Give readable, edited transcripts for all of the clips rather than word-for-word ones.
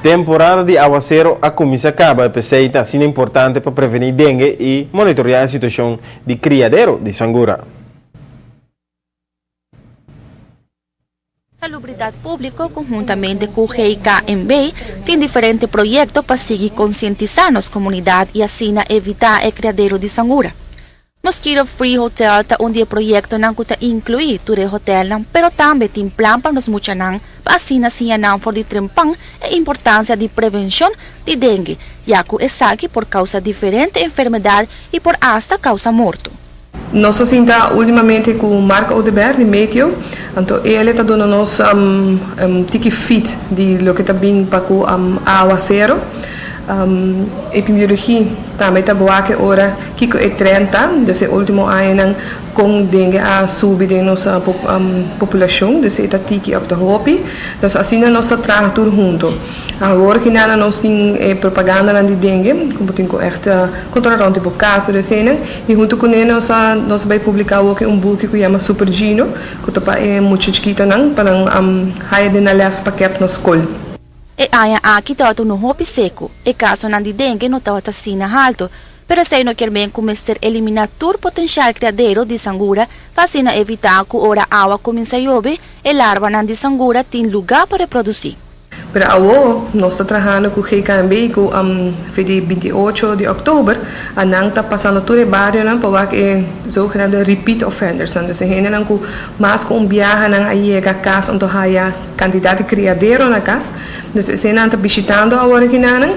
Temporada di awasero a cuminsa caba, p'esey ta asina importante pa preveni dengue y monitorea e situacion di criadero di sangura. Salubridat Públiko konhuntamente ku GKMB tin diferente proyekto pa sigui konsientisá nos komunidat i asina evitá e kriadero di sangura. Mosquito Free Hotel ta un di e proyektonan ku ta inkluí tur e hotelnan pero tambe tin plan pa nos muchanan pa asina siña nan for di trempan e importansia di prevenshon di dengue ya ku esaki por kousa diferente enfermedat i por asta kousa morto. Nos a sinta ultimamente ku Mark Oduber di Meteo, anto el ta duna nos un tiki fit di loke ta bin pa ku awasero. Epidemiologie tambe ta wak e ora kiko e trend ta, dus e ultimo añanan kon dengue a subi den nos populashon, dus e ta tiki of ta hopi. Dus asina nos ta traha tur hunto. Awor ki nana nos tin e propagandanan di dengue, ku bo tin ku ègt kontrolá rònt di bo kas tur eseinan, i huntu kuné nos a nos a bai publiká awor ki un buki ku yama Super Gino, ku ta pa e mucha chikitonan pa nan haya den nan lès pakèt na skol. E aña aki tabata unu hopi seku, e kasonan di dengue no tabata asina haltu, pero esei no kier men ku mester eliminá tur potenshal kriadero di sangura pa asina evitá ku ora awa kuminsá yobe e larvanan di sangura tin lugá pa reprodusí. Pero awo nos ta trahando ku GKNB ku fe di 28 di òktober a nan ta pasando tur e barionan pa wak e zogenaamde repeat offendersnan. Dus e hendenan ku mas ku un biaha nan a yega kas anto haya kantidat di kriadero na kas. Dus eseinan ta bishitando awor aki nanan.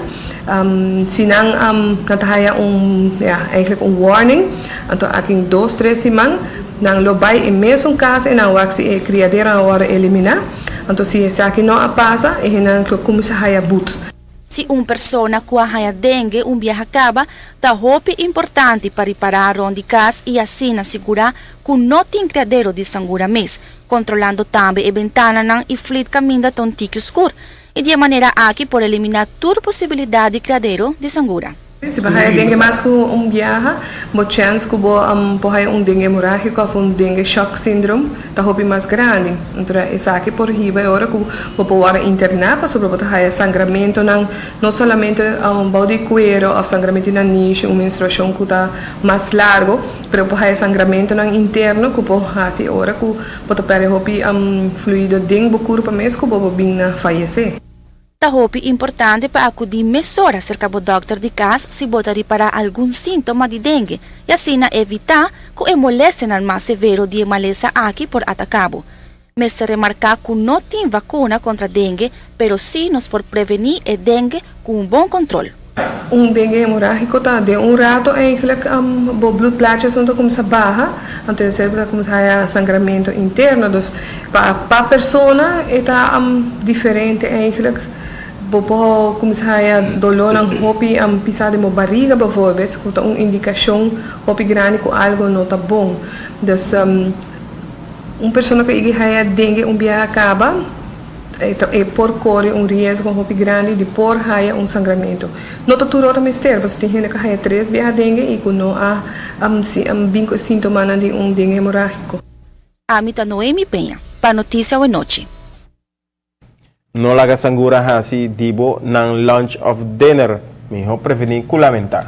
Si nan nan ta haya un ya eigenlijk un warning anto aki dos tres siman nan lo bai e mesun kas i nan wak si e kriaderonan a wòrdu eliminá. Anto si esaki no a pasa, e hendenan lo kuminsá haya but. Si un persona ku a haña dengue un biaha kaba, ta hopi importante pa ripará rònt di kas i asina sigurá ku no tin kriadero di sangura mes, kontrolando tambe e bentananan i flit kaminda ta un tiki skur. I di e manera aki por eliminá tur posibilidat di kriadero di sangura. Si bo haya dengue mas ku un biaha, bo chèns ku bo por haya un dengue hemorrágiko òf un dengue shock syndrome ta hopi mas grandi. Entonces esaki por hiba e ora ku bo por wòrdu interná pasobra bo ta haya sangramentonan no solamente bou di kuero òf sangramento di nanishi, un menstruashon ku ta mas largu, pero bo por haya sangramentonan interno ku por hasi e ora ku bo ta pèrdè hopi fluido den bo kurpa mes ku bo por bin na fayesé. Ta hopi importante pa akudí mesora serka bo dòkter di kas si bo ta ripará algun síntoma di dengue i asina evitá ku e molestianan mas severo di e malesa aki por ataká bo. Mester remarká ku no tin vakuna kontra dengue, pero sí nos por prevení e dengue ku un bon kontrol. Un dengue hemorrágiko ta den un rato eigenlijk bo bloedplaatjesnan ta kuminsá baha, anto e ta kuminsá haya sangramento interno. Dus pa pa persona e ta diferente eigenlijk. Bo por kuminsá haya dolónan hopi pisá den bo bariga bijvoorbeeld, ku ta un indikashon hopi grandi ku algo no ta bon. Dus un persona ku a haya dengue un biaha kaba, e por kore un riesgo hopi grandi di por haya un sangramento. No ta tur ora mester, pasobra tin hende ku haya tres biaha dengue i ku no a bin ku e síntomanan di un dengue hemorrágiko. Ami ta Noemi Peña, pa Noticia Awenochi. No laga sangura hasi di bo nan lunch of dinner. Mihó prevení ku lamentá.